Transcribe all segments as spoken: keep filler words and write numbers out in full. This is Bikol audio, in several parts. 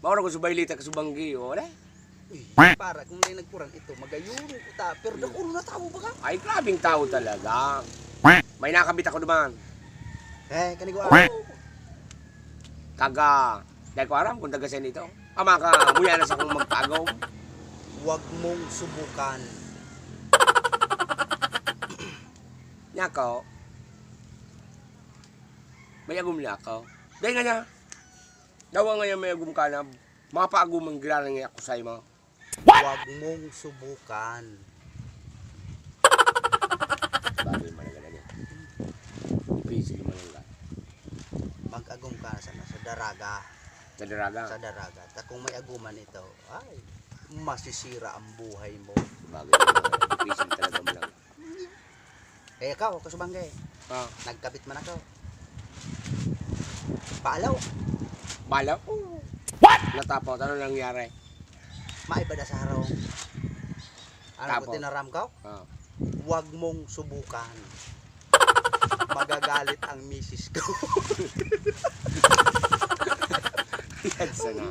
Maura ko sa Baylita, kasubanggi, o, wala. Uy, para kung may nagkuran ito, magayuno ko ta. Pero dakul na tao ba ka? Ay, grabing tao talaga. May nakabit ako duman. Eh, kanigo ako. Taga, dahil ko aram kung taga saan ito. Ama ka, muya na sa kong magtago. Huwag mong subukan. Nyako. May agom niya ako. Dahil nga niya. Dawa nga niya may agom ka na. Mga paagumang ginarang niya ako sa imo. Huwag mong subukan. Bagay man ang ganyan. Difícil man ang ganyan. Mag-agom ka sa, sa daraga. Sa daraga? Sa daraga. Ta kung may aguman ito, ay, masisira ang buhay mo. Bagay man. Difícil talaga man ang Kaya ka, o kasubangge, Ah. nagkabit man ako. Balaw. Balaw? Oo. What? Natapot. Ano nangyari? Maibada sa harong. Ano ko Tapos? tinaram ko? Ah. Huwag mong subukan. Magagalit ang misis ko. Yan sana.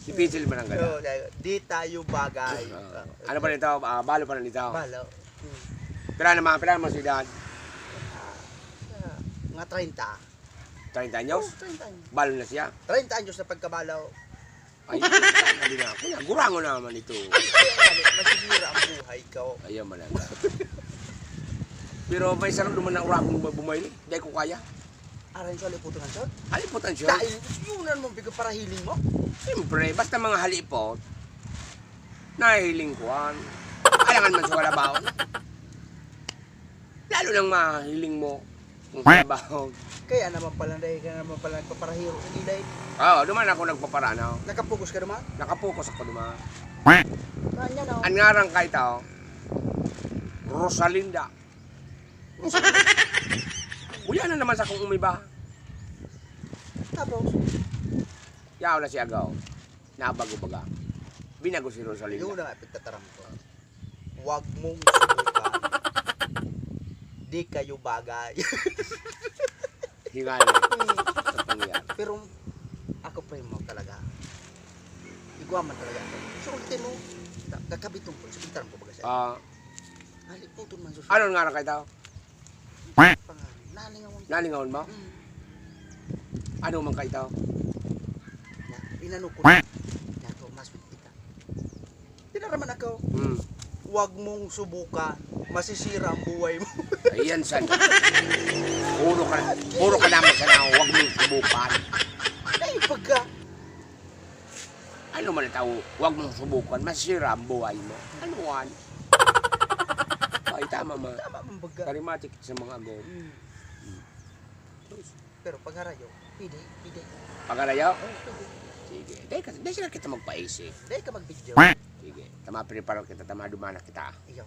Difícil man ang ganda. Oo, dahil di tayo bagay. Ah. Ano pa nito? Ah, balo pa na nito? Balo. Hmm. Pila naman, pila naman si Dad? Ah, ah, mga treinta. Treinta anyos? Oo, treinta anyos. Balo na siya? Treinta anyos na pagkabalo. Ay, sabi na ako, gurango na naman ito. Ay, kaya nga, masisira ang buhay ko. Ayaw man lang. Pero may sarang duman na uragong bumayli. Di ko kaya. Aran sa liputan, sir? Haliputan, sir. Dahil yun ang mong pagpaparahiling mo? Siyempre, basta mga halipot, nahihiling ko an. Alangan man sa wala baon. Lalo nang mahiling mo kung sa baon. Kaya naman pala, dahil ka naman pala nagpaparahiro sa gilay. Oo, duman ako nagpaparanaw. Nakapokus ka duman? Nakapokus ako duman. Kanya, no? Ang ngaran ka ito, Rosalinda. Rosalinda. Uya na naman sa kung umiba. Tapos? Yaw na si Agaw. Nabago baga. Binago si Rosalinda. Yun na nga, pagtataram ko. Huwag mong subukan. Di kayo bagay. Hingal. Hmm. Sa pangyayari. Pero ako, pre, mo talaga. Igwa man talaga ako. Sa ultimo, ta-, kakabit mo, pre. Sa pintaran ko, baga siya. Ah. Haliputon man, sus. Ano nga na kayo tao? Pangalan. Nalingawan ko. Nalingawan mo? Mm. Ano man kayo tao? Na, inano ko na. Yato, mas kita. Pinaraman ako. Hmm. Huwag mong subukan. Masisira ang buhay mo. Ayan, san. Puro ka, puro ka naman sana, huwag mong subukan. Ay, pagka. Ano man ang tao, huwag mong subukan, masisira ang buhay mo. Ano yan? Ay, tama, ma. Tama man baga. Karimatik sa mga agom. Mm. Pero pagharayo, pwede, pwede. Pagharayo? Oo, pwede. Sige. Dahil ka, dahil sila kita magpaisip. Dahil ka mag-video. Sige. Tama, preparo kita, tama, dumana kita. Iyo.